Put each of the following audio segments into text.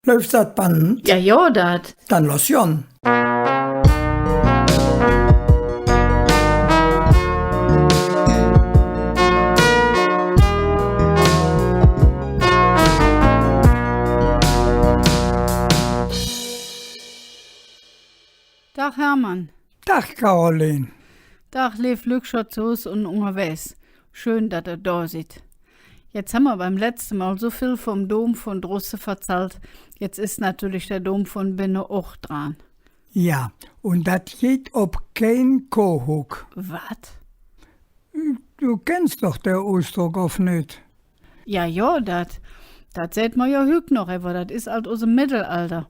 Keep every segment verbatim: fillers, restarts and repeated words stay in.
Läuf dat Band? Jo, jo, dat. Dann loss gonn. Dag, Hermann. Dag, Caroline. Dag, leev Lückcher zo Hus un ungerwägs. Schön, dat ehr do sid. Jetz han mer beim letzte Mol su vill vum Dom vun drusse verzallt. Jetz es natörlich der Dom vun benne och dran. Jo, un dat geiht op kein Kohhugg. Wat? Do kenns doch der Usdrock, ov nit? Jo, jo, dat, dat säht mer jo hügg noch, ävver dat es ald us dem Meddelalder,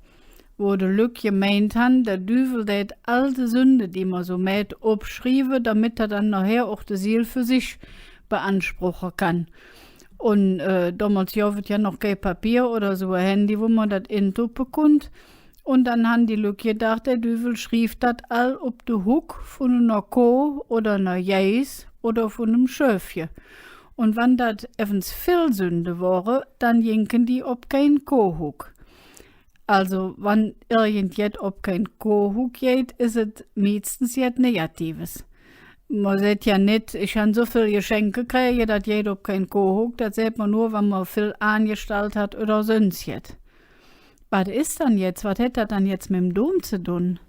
wo de Lück gemeint han, der Düüvel dät all de Sünde, die mer su mäht, opschrieve, domet hä dann nohher och de Siel för sich beanspruche kann. Un, äh, domols gov et jo noch kei Papier oder su e Handy, wo mer dat entuppe kunnt. Un dann han die Lück gedaach, der Düüvel schriev dat all op de Hugg vun ener Koh oder ener Geiß oder vun enem Schöfche. Un wann dat evvens vill Sünde wore, dann gingke die op kein Kohhugg. Also, wann irgendjet op kein Kohhugg geiht, es et meistens jet Negatives. Mer säht jo nit, ich han su vill Geschenke kräge, dat geiht op kein Kohhugg, dat säht mer nor, wann mer vill aangestallt hät oder söns jet. Wat es dann jetz? Wat hät dat dann jetz mem Dom ze dun?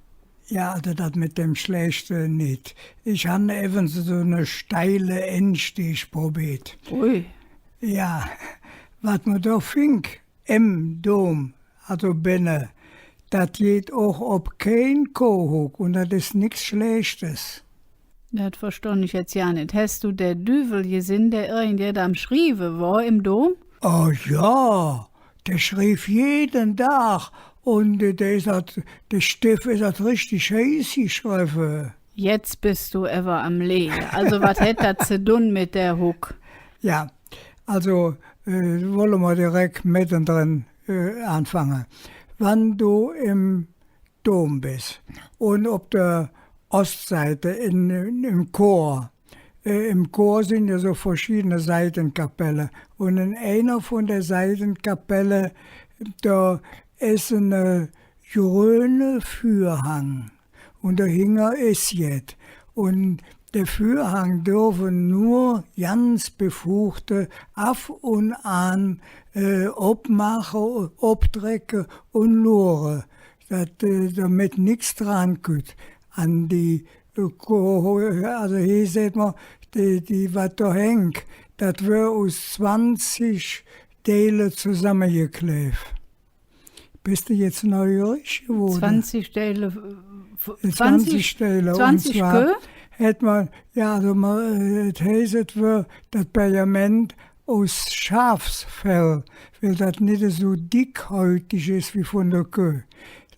Jo, alsu dat met dem Schläächte nit. Ich han evvens su ne steile Enstieg probeet. Ui. Jo, wat mer do fingk em Dom, alsu benne, dat geiht och op kein Kohhugg un dat es nix Schläächtes. Dat verstonn ich jetz jo nit. Häs do der Düüvel gesinn, dä irgendjet am Schrieve wor em Dom? Oh jo, dä schriev jeden Dag un, äh, dä es ald, dä Steff es ald richtig heiß geschrevve. Jetz bes do ävver am Leege. Alsu, wat hät dat ze dun met der Hugg? Jo, alsu, äh, wolle mer direk meddendren, äh, aanfange. Wann do em Dom bes. Un op der Ostseite en, en, em Chor. Äh, em Chor sin jo su verschiedene Seitenkapelle. Un en einer vun der Seitenkapelle, do es ene, äh, gröne Vürhang. Un dohinger es jet. Un der Vürhang dörfe nor ganz Befugte av un aan, äh, opmaache, opdrecke un luure. Dat, äh, domet nix drankütt an die, äh, Ko-, alsu hee säht mer, die, die, wat do hängk, dat wör us zwanzig Deile zosammegekläv. Bes do jetz neugierig gewoode? Zwanzig Deile, äh, zwanzig Deile. Un zwanzig zwar Köh? Hät mer, jo, alsu mer, äh, et heiß, et wör dat Pergament us Schafsfell, weil dat nit esu dickhäutig es wie vun der Köh.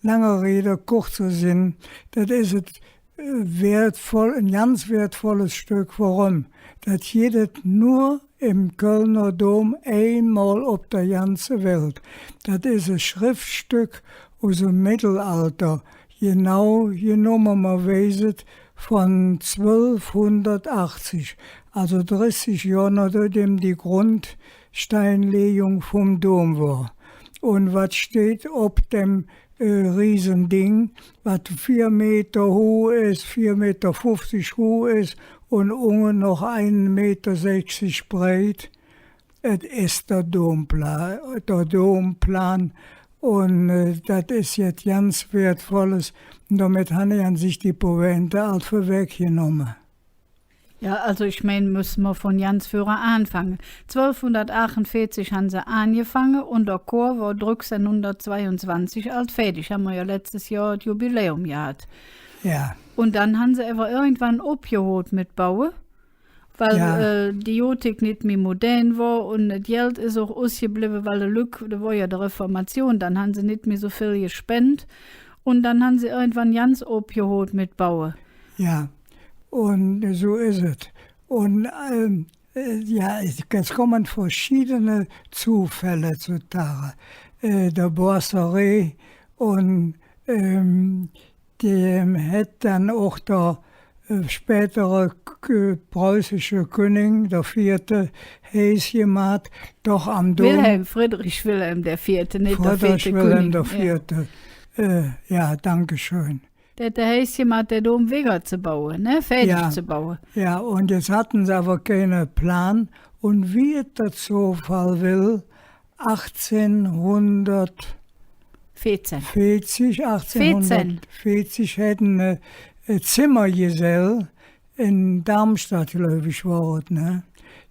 Lange Rede, kurzer Sinn, dat es et, äh, wertvoll, e ganz wertvolles Stöck. Woröm? Dat gitt et nor em Kölner Dom, eimol op der ganze Welt. Dat es e Schreftstöck us dem Meddelalder, genau genomme, mer weiß et, vun zwölfhundertachtzig, alsu dressig Johr nohdäm die Grundsteinlegung vum Dom wor. Un wat steiht op dem, äh, Riesending, wat vier Meter huh es, vier Meter fuffzig huh es un unge noch ein Meter sechzig breid? Et es der Dompla-, der Domplan. Un, äh, dat es jet ganz Wertvolles. Un domet han ich an sich die Pointe ald vörweggenomme. Jo, alsu ich mein, müsse mer vun ganz fröher aanfange. Zwölfhundertaachunveezig han se aangefange un der Chor wor drücksehnhundertzweiunzwanzig ald fäädig. Han mer jo letztes Johr et Jubiläum gehat. Jo. Un dann han se ävver irgendwann opgehoot met baue, weil, jo, äh, die Gotik nit mih modern wor un et Geld es och usgeblevve, weil de Lück, do wor jo de Reformation, dann han se nit mih su vill gespendt un dann han se irgendwann ganz opgehoot met baue. Jo, un su es et. Un, ähm, äh, jo, et, et kumme verschiedene Zofäll zotage. Äh, der Boisserée un, ähm, dä hät dann och der, spätere k-, preußische Künning, der Veete, heiß gemaht, doch am Dom. Wilhelm, Friedrich Wilhelm der Veete, nit der Friedrich Veete Wilhelm Künning, der Veete. Äh, ja, danke schön. Dä hät der heiß gemaht, der Dom widder ze baue, ne? Fäädig ze baue. Ja, un jetz hatte se ävver keine Plan. Un wie et der Zofall well, achtzehnhundertveezehn. Veezehn. Achtzehnhundertveezehn hät ene, äh, Zimmergesell en Darmstadt, gläuv ich, wor et, ne?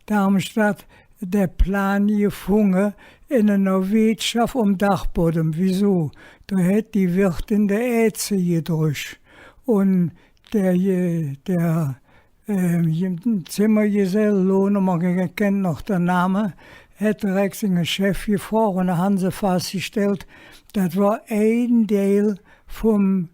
Darmstadt, der Plan gefunge en ener Weetschaff om Dachboddem. Wiesu? Do hät die Wirtin der Ääze gedrüg. Un der, äh, der ähm, Zimmergesell, Lohne, mer kennt noch der Name, hät direk singe Chef gefrog, un do han se fassgestallt, dat wor ein Deil vum,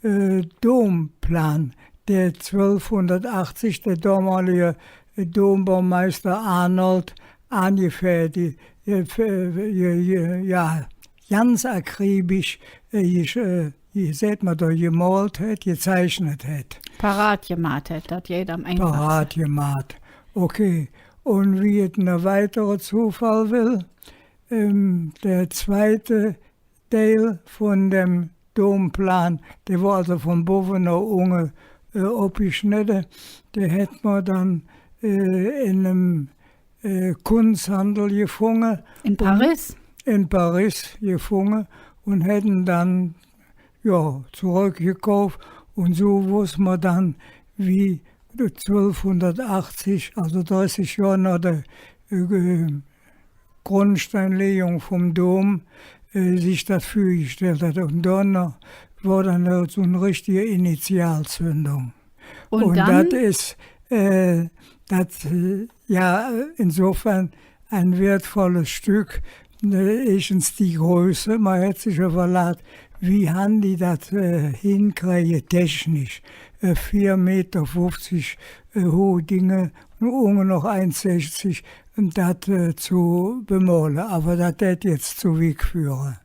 äh, Domplan, dä zwölfhundertachtzig der domolige, äh, Dombaumeister Arnold aangefäädig, äh, f-, äh, ge-, ge-, ja, ganz akribisch, äh, ge-, äh, wie säht mer do, gemolt hät, gezeichnet hät. Parat gemaht hät, dat geiht am einfachste. Parat gemaht. Okay. Un wie et ene weitere Zofall well, ähm, der zweite Deil vun dem Domplan, dä wor alsu vun bovve noh unge, äh, opgeschnedde, dä hät mer dann, äh, en enem äh, Kunsthandel gefunge. En Paris? En Paris gefunge un hät en dann, jo, zoröckgekauf. Un su woss mer dann, wie zwölfhundertachtzig, alsu dressig Johr noh der, äh, Grundsteinlegung vum Dom, äh, sich dat vürgestallt hät. Un dann wor dann su en richtige Initialzündung. Un dat es, äh, dat, äh, jo, insofern e wertvolles Stöck, äh, eetstens die Größe, mer hät sich üvverlaht, wie han die dat, äh, hinkräge technisch, äh, vier Meter fuffzig, äh, huh Dinge, unge noch ein sechzig, un dat, äh, ze bemole. Ävver dat dät jetz ze wigg föhre.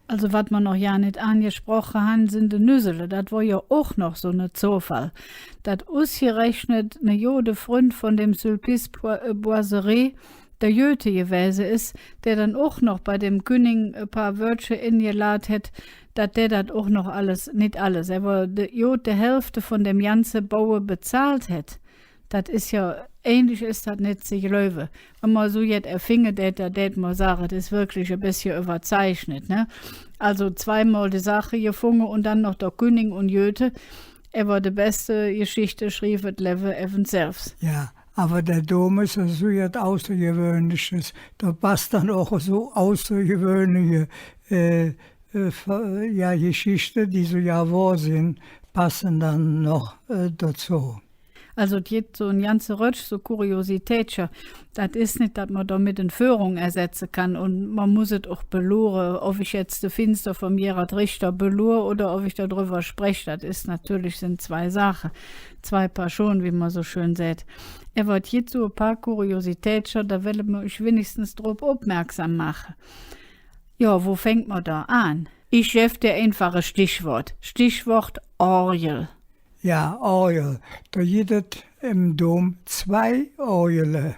Alsu, wat mer noch jo nit aangesproche han, sin de Nüsele. Dat wor jo och noch su ne Zofall, dat usgerechnet ne gode Fründ vun dem Sulpice Boi-, äh, Boisserée, der Goethe gewäse es, dä dann och noch bei dem Künning e paar Wöötcher engelaht hät, dat dä dat och noch alles, nit alles, ävver de, god de Hälfte vun dem ganze Baue bezahlt hät. Dat es jo, ähnlich es dat nit ze gläuve. Wann mer su jet erfinge dät, do dät mer sage, dat es wirklich e bessche üvverzeichnet, ne? Alsu zweimol de Saache gefunge un dann noch der Künning un Goethe. Ävver de beste Geschichte schriev et Levve evvens selvs. Jo, ävver der Dom es jo su jet Außergewöhnliches. Do pass dann och su außergewöhnliche, äh, äh, Ver-, jo, Geschichte, die su jo wohr sin, passe dann noch, äh, dozo. Alsu, et gitt su en ganze Rötsch su Kuriositätcher. Dat es nit, dat mer domet en Föhrung ersetze kann. Un mer muss et och belore, ov ich jetz de Finster vum Gerhard Richter belor oder ov ich do drüvver sprech. Dat es natörlich, sin zwei Saache, zwei Paar Schohn, wie mer su schön säht. Ävver et gitt su e paar Kuriositätcher, do welle mer üch winnigstens drop opmerksam maache. Jo, wo fängk mer do aan? Ich gevv dir einfach e Stichwood. Stichwood Orgel. Jo, Orgel. Do gitt et em Dom zwei Orgele.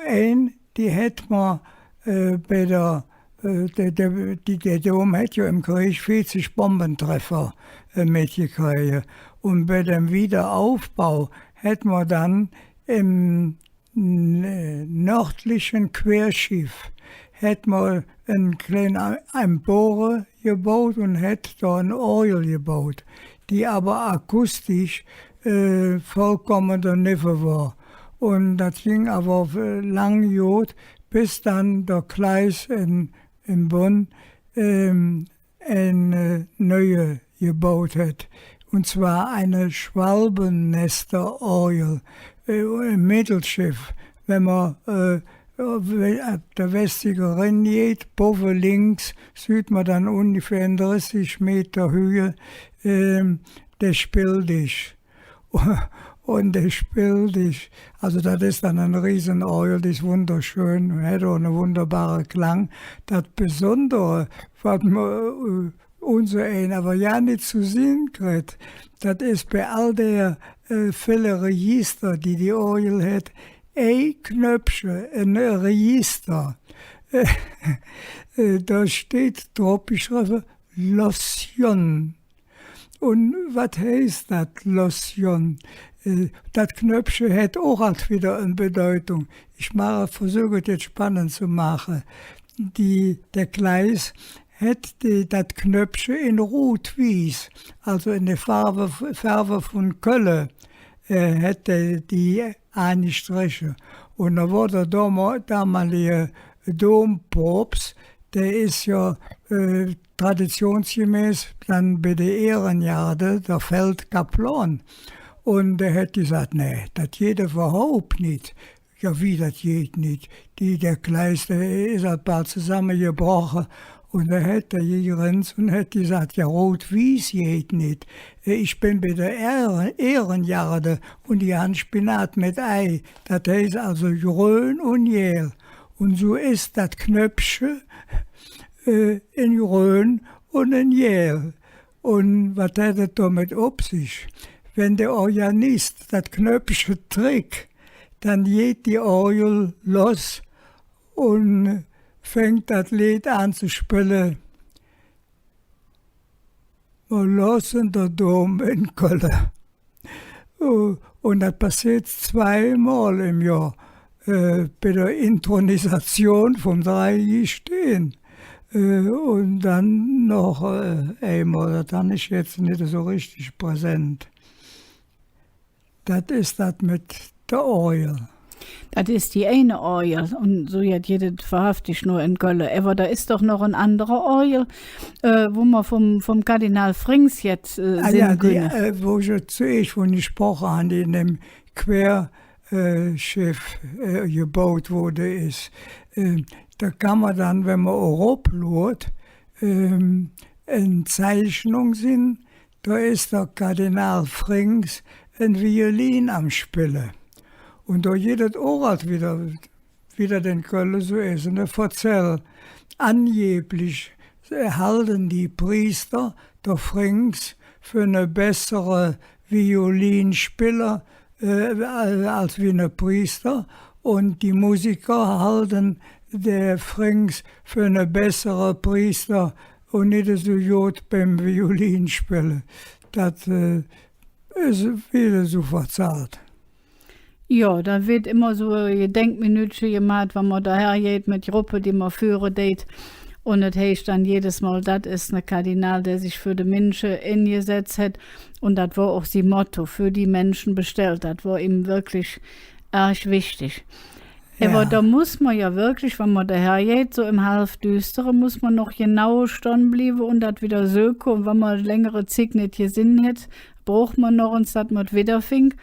Ein, die hät mer, äh, bei der, äh, der, der, die, der Dom hät jo em Kreeg veezig Bombentreffer, äh, metgekräge. Un bei dem Wiederaufbau hät mer dann em n-, nördliche Querschiff hät mer en klein A-, Empore gebaut un hät do en Orgel gebaut, die ävver akustisch, äh, vollkumme donevve wor. Un dat ging ävver, äh, lang god, bes dann der Kleis en, en Bonn, ähm, en, äh, neue gebaut hät. Un zwar en Schwalbennester-Orgel, äh, em Mittelschiff. Wann mer, äh, op der Westsig erengeiht, bovve links, süht mer dann ungefähr en dressig Meter Höhe, ähm, der Spilldesch. Un der Spilldesch, alsu dat es dann en Riesenorgel, die es wunderschön un hät och ene wunderbare Klang. Dat Besondere, wat mer, äh, unserein ävver jo nit ze sinn kritt, dat es bei all dä, äh, ville Register, die die Orgel hät, ei Knöppche, e Register. Äh, äh, do steiht drop geschrevve, Lossjon. Un wat heiß dat, Lossjon? Äh, dat Knöppche hät och ald widder en Bedeutung. Ich maache, versöke et jetz spannend ze maache. Die, der Kleis hät die, dat Knöppche en rud-wieß, alsu en der Färv, Färv vun Kölle, äh, hät hä die aangestriche. Un do wor der damo-, damalige Dompropst, dä es jo, äh, traditionsgemäß dann bei der Ehrengarde der Feldkaplan. Un dä hät gesaht, nä, dat geiht üvverhaup nit. Jo, wie, dat geiht nit? Die, der Kleis, dä es ald bal zesammegebroche. Un do hät hä gegrins un hät gesaht, jo, rud-wieß geiht nit. Äh, ich ben bei der Ehre-, Ehrengarde un die han Spinat met Ei. Dat heiß alsu grön un gäl. Un su es dat Knöppche, äh, en grön un en gäl. Un wat hät et domet op sich? Wann der Organist dat Knöppche dröck, dann geiht die Orgel loss un fängk dat Leed aan ze spille. Mer looße der Dom en Kölle. Äh, un dat passeet zweimol em Johr, äh, bei der Inthronisation vum Dreigestirn. Äh, un dann noch, äh, eimol, dat han ich jetz nit esu richtig präsent. Dat es dat met der Orgel. Dat es die eine Orgel, un su jet gitt et wahrhaftig nor en Kölle. Ävver do es doch noch en andere Orgel, äh, wo mer vum, vum Kardinal Frings jet, äh, Ah jo, die, äh, wo ich zoeesch vun gesproche han, die en dem Quer-, äh, Scheff, äh, gebaut woode es. Äh, do kann mer dann, wann mer erop luurt, ähm, en Zeichnung sinn, do es der Kardinal Frings en Violin am Spille. Un do gitt et och ald widder, widder en Kölle, su es ene Verzäll. Angeblich, äh, halde die Priester der Frings för ene bessere Violinspiller, äh, als wie ene Priester. Un die Musiker halde der Frings för ene bessere Priester un nit esu god beim Violin spille. Dat, äh, es widder su verzallt. Jo, do weed immer su e Gedenkminüttche gemaht, wann mer do hergeiht met Gruppe, die mer föhre deit. Un et heiß dann jedes Mol, dat es ne Kardinal, dä sich för de Minsche engesatz hät. Un dat wor och si Motto, för die Minsche bestellt. Dat wor im wirklich ärg wichtig. Jo. Ävver do muss mer jo wirklich, wann mer do hergeiht, su em Halvdüstere, muss mer noch genau stonn blieve un dat widder söke. Un wann mer längere Zigg nit gesinn hät, bruch mer noch ens, dat mer et widderfingk.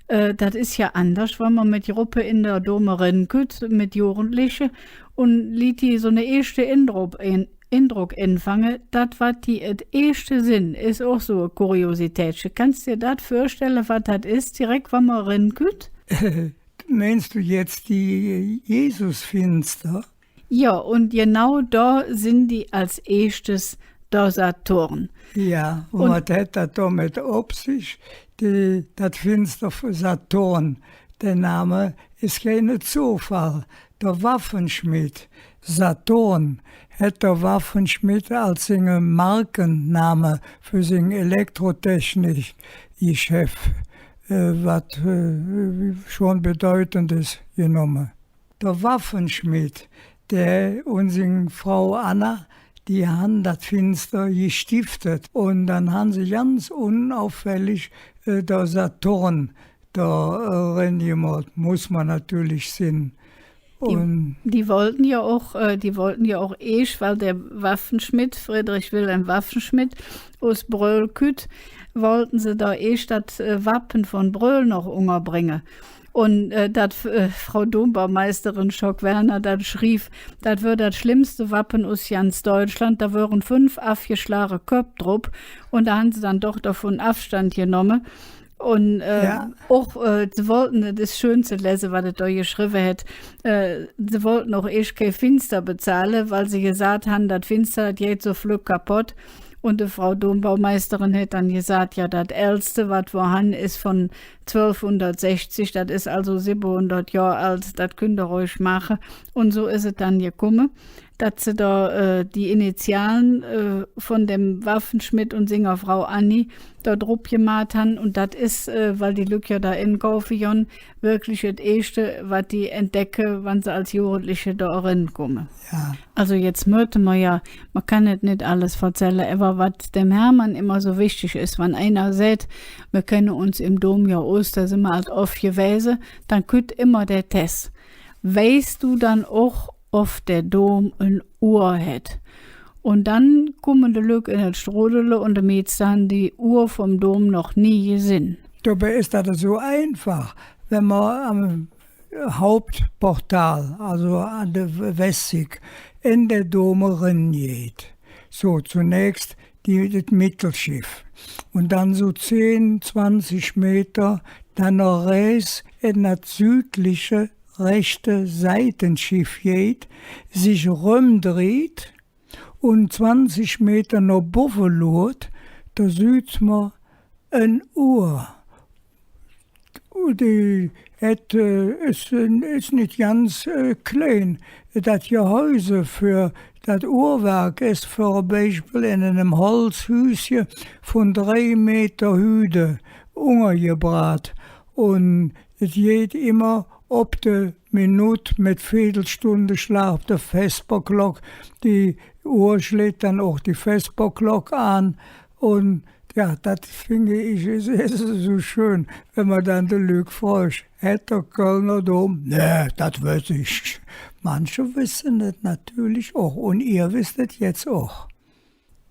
Äh, dat es jo anders, wann mer met Gruppe en der Dom eren kütt, met Jugendliche, un liet die su ne eeschte Endrock en-, Endrock enfange, dat, wat die et eeschte sinn, es och su e Kuriositätche. Kanns de dir dat vürstelle, wat dat es, direk, wann mer eren kütt? Meins do jetz die Jesusfinster? Jo, un genau do sinn die als eeschtes, der Saturn. Jo, un wat hät dat domet op sich? Die, dat Finster vum Saturn, der Name es keine Zofall. Der Waffenschmidt, Saturn, hät der Waffenschmidt als singe Markenname för sing elektrotechnisch Geschäff, äh, wat, äh, schon Bedeutendes genomme. Der Waffenschmidt, dä un sing Frau Anna, die han dat Finster gestiftet. Un dann han se ganz unauffällig, äh, der Saturn do, äh, erengemolt, muss mer natörlich sinn. Die, un die wollte jo och, äh, die wollte jo och eesch, weil der Waffenschmidt, Friedrich Wilhelm Waffenschmidt us Bröhl kütt, wollte se do eesch dat, äh, Wappe vun Bröhl noch ungerbränge. Un, äh, dat, äh, Frau Dombaumeisterin Schock-Werner dann schrevv, dat wör dat schlemmste Wappe us ganz Deutschland, do wöre fünf avgeschlagene Köpp drop. Un do han se dann doch dovun Avstand genomme. Un, äh, jo. Och, äh, se wollte, dat es schön ze lese, wat et do geschrevve hät, äh, se wollte och eesch kei Finster bezahle, weil se gesaht han, dat Finster, dat geiht su flöck kapodd. Un de Frau Dombaumeisterin hät dann gesaht: „Jo, dat Älteste, wat mer han, es vun zwölfhundertsechzig, dat es alsu sibbehundert Johr ald, dat künnt ehr räuhig maache.“ Un su es et dann gekumme, dat se do, äh, die Initiale, äh, vun dem Waffenschmidt un singer Frau Anni do drop gemaht han. Un dat es, äh, weil die Lück jo do enkaufe gonn, wirklich et Eeschte, wat die entdecke, wann se als Jugendliche do erenkumme. Jo. Alsu jetz mööte mer jo, mer kann et nit alles verzälle, ävver wat dem Hermann immer su wichtig es, wann einer säht, mer kenne uns em Dom jo us, do sin mer ald off gewäse, dann kütt immer der Tess. Weiß do dann och, ov der Dom en Uhr hät? Un dann kumme de Lück en et Strudele un de mieste han die Uhr vum Dom noch nie gesinn. Dobei es dat su einfach, wann mer am Hauptportal, alsu an der W-, Wessigg, en der Dom eren geiht. Su, zunächs die, dat Mittelschiff. Un dann su zehn, zwanzig Meter, dann noh rähts en dat südliche, rechte Seiteschiff geiht, sich römdriht un zwanzig Meter noh bovve luurt, do süht mer en Uhr. Die hät, äh, es, äh, es nit ganz, äh, klein. Dat Gehäuse för dat Uhrwerk es för e Beispill en enem Holzhüüsche vun drei Meter Hühde ungergebraht. Un et geiht immer op de Minutt met Veedelstundschlag op de Vesperklock. Die Uhr schleet dann och die Vesperklock aan. Un jo, dat finge ich, es, es su schön, wann mer dann de Lück frög: „Hät der Kölner Dom?“ „Nä, dat wöss ich.“ Manche wesse et natörlich och, un ehr wesst et jetz och.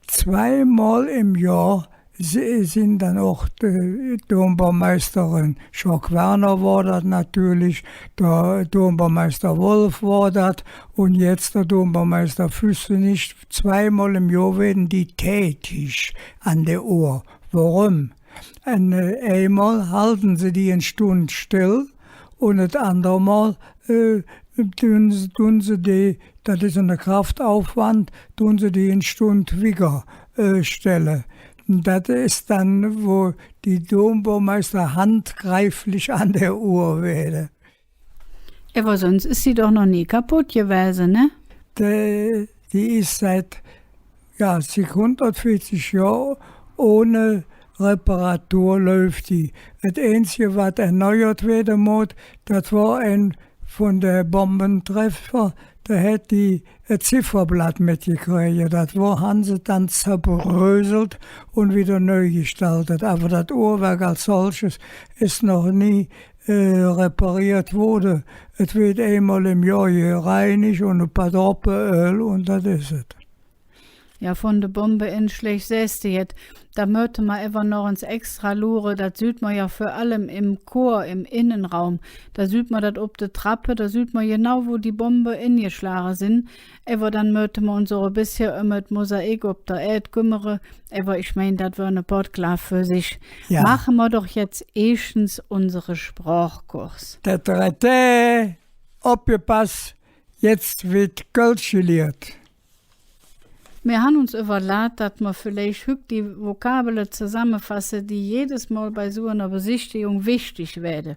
Zweimol em Johr si-, sin dann och de Dombaumeisterin Schock-Werner wor dat natörlich, der Dombaumeister Wolf wor dat un jetz der Dombaumeister Füssenich. Zweimol em Johr weede die tätig an der Uhr. Woröm? En, äh, eimol halde se die en Stund stell un et andere Mol, äh, dun se, dun se die, dat es ene Kraftaufwand, dun se die en Stund wigger, äh, stelle. Dat es dann, wo die Dombaumeister handgreiflich an der Uhr weede. Ävver söns es se doch noch nie kapodd gewäse, ne? Die, die es zick, jo, zick hundertveezig Johr ohne Reparatur läuf die. Et Einzige, wat erneuert weede moot, dat wor ein vun de Bombentreffer, do hät die e Zifferblatt metgekräge. Dat wor, han se dann zerbröselt un widder neu gestaltet. Ävver dat Uhrwerk als solches es noch nie äh, repariert woode. Et weed eimol em Johr gereinicht un e paar Droppe Öl un dat es et. Jo, vun de Bombeschläg sähs de jet, do mööte mer ävver noch ens extra luure, dat süht mer jo vör allem em Chor, em Innenraum. Do süht mer dat op de Trappe, do süht mer genau, wo die Bombe engeschlage sin. Ävver dann mööte mer uns och e bessche öm et Mosaik op der Ääd kümmere. Ävver ich mein, dat wör ene Podklaaf för sich. Jo. Maache mer doch jetz eeschtens unsere Sprochkurs. Der Dritte, opgepass, jetz weed Kölsch geliert. Mer han uns üvverlaht, dat mer villeich hügg die Vokabele zosammefasse, die jedes Mol bei su ener Besichtigung wichtig weede.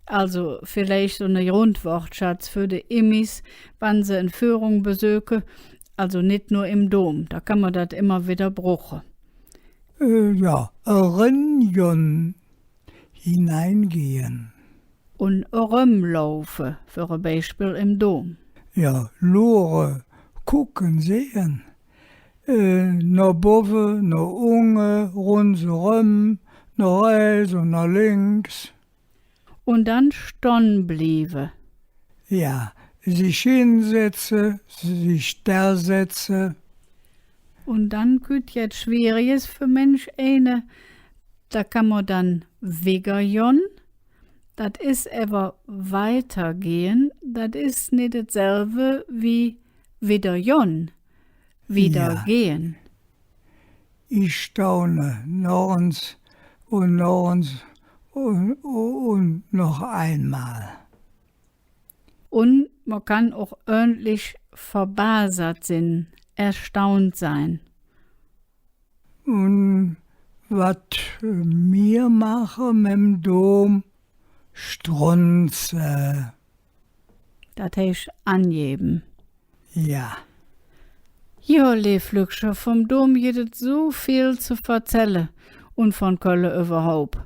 Alsu villeich su ene Grundwortschatz för de Immis, wann se en Föhrung besöke, alsu nit nor em Dom, do kann mer dat immer widder bruche. Äh, jo, erengonn, hineingehen. Un erömlaufe, för e Beispill em Dom. Jo, luure, kucken, sehen. Äh, noh bovve, noh unge, rundseröm, noh rähts un noh links. Un dann stonn blieve. Jo, sich hinsetze, sich dosetze. Un dann kütt jet Schwieriges för mänch eine, do kann mer dann wiggergonn. Dat es ävver weitergehen, dat es nit etselve wie widdergonn. Widdergehen. Jo. Ich staune, noch ens un noch ens un, un noch einmal. Un mer kann och ööntlich verbasert sin, erstaunt sein. Un wat mir maache mem Dom? Strunze. Dat heiß angeben. Jo. Jo, leev Lückcher, vum Dom gitt et su vill ze verzälle un vun Kölle üvverhaup.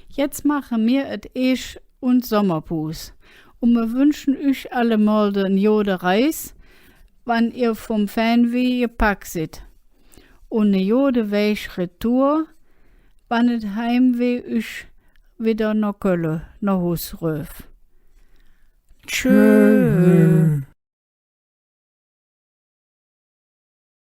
Jetz maache mir et eesch uns Sommerpaus. Un mir wünsche üch allemole en gode Reis, wann ehr vum Fernweh gepack sid. Un ene gode Wäg retour, wann et Heimweh üch widder noh Kölle, noh Hus röf. Tschö.